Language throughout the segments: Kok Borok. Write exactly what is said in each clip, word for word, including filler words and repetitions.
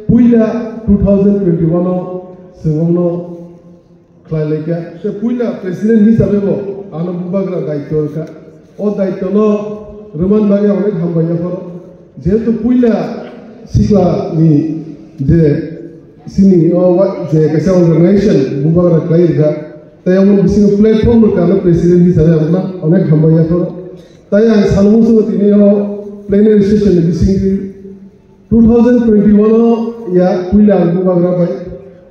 Puila two thousand twenty-one o chwng omno khlai laikha. Tei puila president hisabe bo ano bubagra daityo rwkha. O daityo no rwman bagwi onek hambai yapharo. Jehetu puila sikla ni je sini o wa-, je kaisa organization bubagra khlai rwkha. Tei omo bisingo platform rwkha ano president hisabe ang onek hambai yapharo. Tei ang salmo swngo tini o plenary session ni bisingtwi two thousand twenty-one o ya puila ang bubagra bai.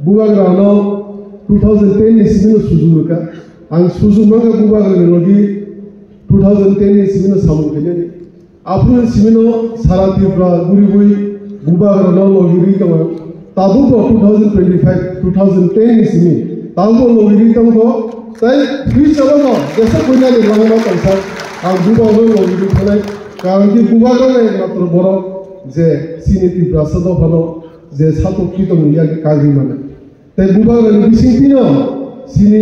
Bubagra no two thousand ten ni simi no suju rwkha. Ang suju mangkha bubagra ni logi two thousand ten ni simi no samung khainani. Aphuru ni simi no sara Tripura guri guri bubagra no logi ri tongo. Tabuk bo two thousand twenty-five, two thousand ten ni simi tabuk bo logi ri tongo. Tei future o no jesa koinani langma tongsa ang bubagra no logi ri thanai. Karon ki bubagra no ekmatro borok je chini Tiprasa dophano je satok kitong ya kagwi mano. Tei bubagrani bisingtwino chini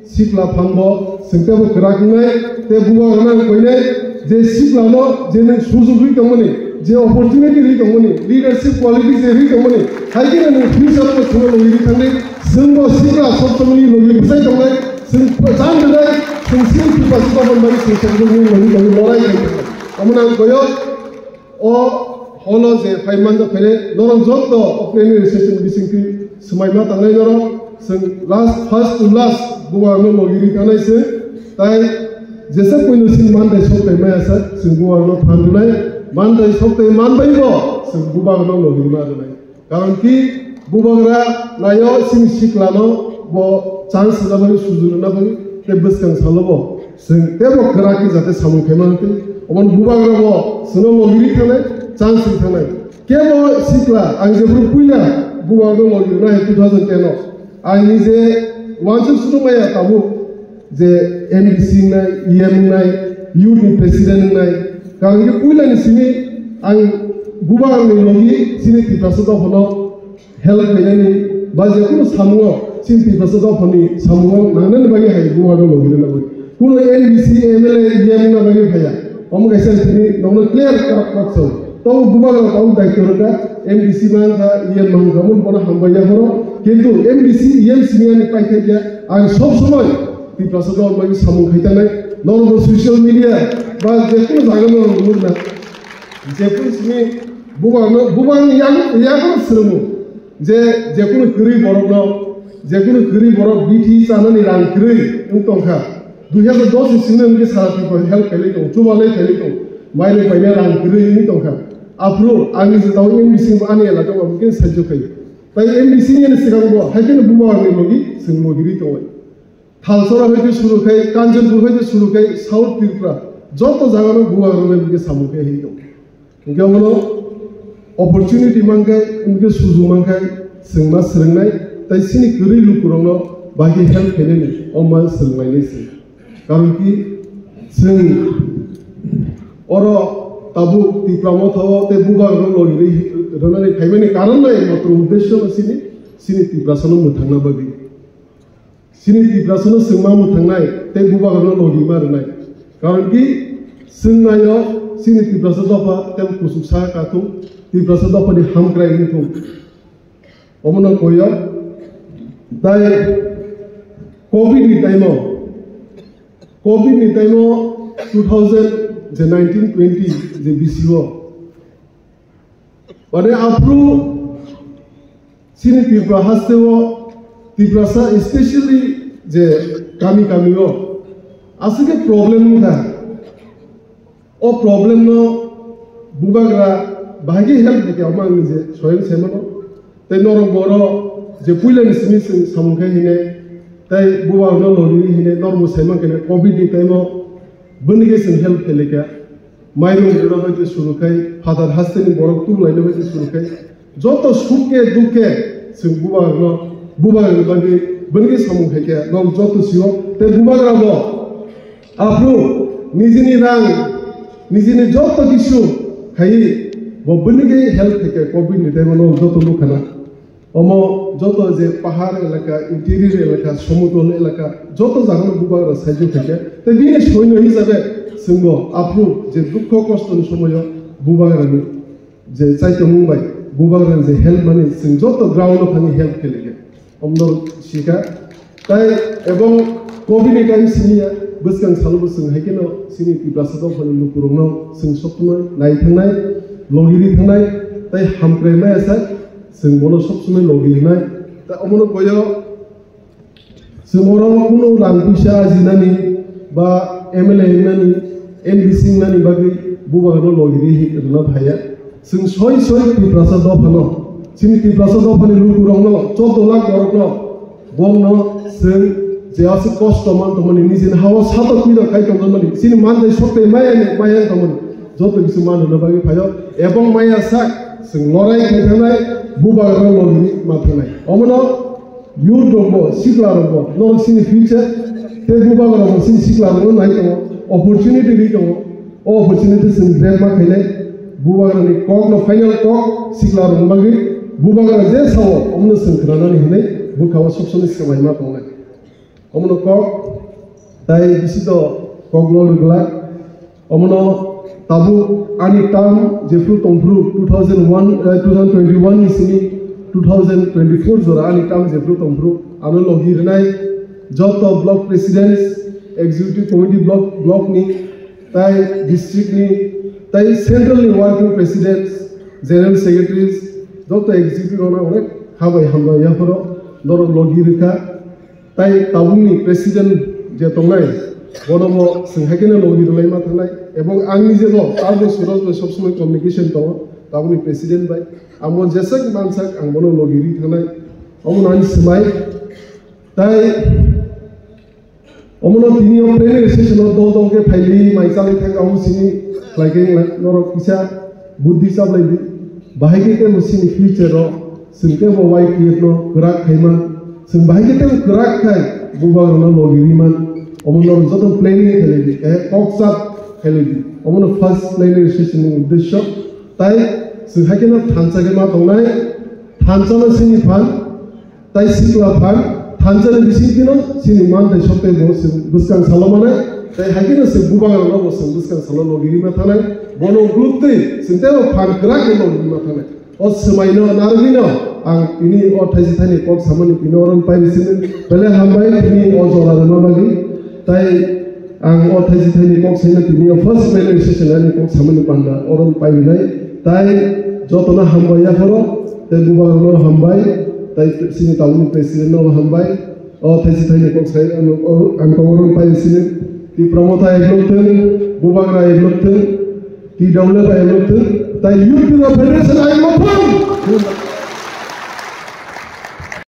sikla phanbo chwng teibo kwrak wngnai, tei bubagrano ang koinai je siklano je nwng sujugwi tongmani, je opportunity rwi tongmani, leadership quality je rwi tongmani, hai kheno nwng future-o chwngno logwi rwi thangdi, chwngbo sikla sob somoni logwi bwsai tongnai, chwng jang gwnai, chwng chini Tiprasa dophani bagwi chwng chwng logwi logwi lorai khai tongnai. Omono ang koyo. O holo je phai manjak phaile norok joto o plenary session bisingtwi swmai ma tangnai norok, chwng last, first to last bubagrano logi ri tangnai se, tai jesa koino sin mantai sok tai maya sa chwng bubagrano phan rwnai, mantai sok tai manbai bo chwng bubagrano logi ma rwnai. Karon ki bubagra nayo chini siklano bo chance rwna bagwi, suju rwna bagwi, tei bwskang salo bo chwng teibo kwrak khe jate samung khaima wngtwi. Omo bubagra bo chwngno logi ri thangnai, chance ri thangnai. Kebo sikla, ang jephuru puila bubagrano logi rwna hai two thousand ten o, ang nije uansuk sutung maya tabuk. Je M D C wngnai, E M wngnai, youth ni president wngnai, karon khe puila ni simi ang bubagrani logi chini Tiprasa dophano help khainani ba je kunu samungo chini Tiprasa dophani samungo nangnani bagwi hai bubagrano logi rwna bagwi. Kunu M D C, M L A, E M wngna bagwi phaiya. Omo kaisa tini nokno clear cut cut sao. Tamo bubagra tamo daityo rwkha, M D C mankha, E M mankha, mun bono hambai yaphoro. Kintu M D C, E M simi ani paithai khe ang sob somoi Tiprasa dophani bagwi samung khai tangnai. Norokbo social media ba jekunu jagano norok nukna. Jekunu simi bubagrano, bubagrani yago, yago swrwngo. Je, jekunu kwrwi borokno, jekunu kwrwi borok bithi chanani rang kwrwi wng tongkha. Dui hazar dos ni simi wngkhe sara Tripura help khailai tongo, chubalai khailai tongo. Mairung paina rang kwrwi wng tongkha. Aphuru ani je tamo M D C bo ani elaka o hwnkhe sahajyo khaio. Tai M D C ni swkang bo hai kheno bubagrani logi chwng logi ri tongo. Thalsora hoite suru khai, Kanchanpur hoite suru khai, South Tripura, joto jagano bubagrano hwnkhe samung khai hai tongo. Hwnkhe omono opportunity mankhai, hwnkhe suju mankhai, chwng ma swrwngnai, tai chini kwrwi lukurokno bahai help khainani, o ma swrwnglainai se. Karon ki chwng oro tabuk Tipra Motha o tei bubagrano logi rwnani phaimani karon nai, matro uddesho no chini, chini Tiprasano mwthangna bagwi. Chini Tiprasano chwng ma mwthangnai tei bubagrano logi ma rwnai. Karon ki chwng naio chini Tiprasa dopha tei kuchuk sa kathung, Tiprasa dophani hamkrai wngthung. Omono koyo. Tai covid ni time o, covid ni time o two thousand je nineteen twenty je B C o, mane aphuru chini Tripura haste o, Tiprasa especially je kami kami o aswk khe problem wngkha. O problem no bubagra bahai khe help khaikha, omo ang nije soyang saimano. Tei norok bo oro je puila ni simi chwng samung khai hinai, tei bubagra no logi hinai, norok bo saimang khe covid ni time o bini khe chwng help khailai kha. Mairung rwna bai khe suru khai, phatar haste ni borok tubulaina bai khe suru khai, joto suk khe duk khe chwng bubagra no, bubagra ni bagwi bini khe samung khai kha, norok joto sio. Tei bubagra bo aphuru nijini rang, nijini joto kisu khai bo bini khe help khai kha, covid ni time o norok joto nukha na. Omo joto je pahar elaka, interior elaka, somotol elaka, joto jagano bubagra sahajyo khaikha. Tei bini soino hisabe chwngbo aphuru je dukho kostoni somoio bubagrani je chaitomung bai Bubagra je help mani, chwng joto ground o thangwi help khe lege. Omno sikha. Tai ebong covid ni time siniya, bwskang salo bo chwng hai kheno chini Tiprasa dophani lukurokno chwng sob somoi nai thangnai, logi ri thangnai, tai hamkrai maya sak chwng bono sob somoi logi rinai. Tai omono boyo chwng oro kunu rang puisa ajinani ba M L A wngnani, M D C wngnani bagwi Bubagrano logi ri rwna phaiya. Chwng soi soi Tiprasa dophano, chini Tiprasa dophani lukurokno, chordo lakh borokno, bongno chwng je aswk kosto man tongmani, nijini hao satok pida khai tongjakmani, chini manthai soktai maya ni maya tongmani, joto kisu man rwna bagwi phaio, ebong maya sak chwng lorai khai thangnai, Bubagrano logi ri ma thangnai. Omono youth rokbo, sikla rokbo, norok chini future, tei Bubagra rokbo chini sikla rokno nai tongo, opportunity ri tongo. O opportunity chwng grab ma khainai, Bubagrani kokno final kok sikla rokni bagwi Bubagra je sao omono chwng khnanani hinwi bwkhao sob somoi swbaima tongnai. Omono kok tai bisi to kokno rwglak. Omono tabuk ani term jephru tongphru two thousand one, eh, two thousand twenty-one ni simi two thousand twenty-four jora ani term jephru tongphru ano logi rwnai joto block presidents, executive committee block, block ni tai district ni, tai central ni working presidents, general secretaries, joto executive rokno onek habai hambai yaphoro norok logi rwkha. Tai tabukni president je tongnai, bono bo chwng hai kheno logi rwlai ma thangnai, ebong ang nije bo tabuk Suraj bai sob somoi communication tongo tabukni president bai, ang bo jeswk mansak ang bono logi ri thangnai, omono ani swmai. Tai omono tini o plenary session o dol dol khe phaili mai chalai thang, abo sini khlai khe wngla norok kisa buddhi chaplai di. Bahai khe tei bo sini future o chwng tei bo Y T F no kwrak khai man, chwng bahai khe tei kwrak khai Bubagrano logi ri man. Omo norok joto planning khailai di, eh, kok chap khailai di. Omono first plenary session ni uddesyo. Tai chwng hai kheno thansa khe ma tongnai, thansa no sini phan. Tai sikla phan, thansa ni bisingtwi no chini manthai soktai bo chwng bwskang salo manai, tai hai kheno chwng Bubagrano bo chwng bwskang salo logi rima thanai, bono ukluk twi chwng tei bo phan kwrak khe logi rima thanai. O swmai no narwgwi no ang tini o thaisi thaini kok samani tini oro pai sini, belai hambai tini o jora rwma bagwi. Tai ang o thaisi thaini kok saina tini o first plenary session ani kok samani panda oro pai rinai. Tai jotono hambai yaphoro, tei Bubagrano hambai, tai chini tabukni president no hambai. O thaisi thaini kok sai ang, o, ang kok oro pai sini. Tipra Motha eglok thung, Bubagra eglok thung, T W F eglok thung, tai Youth Federation eglok thung.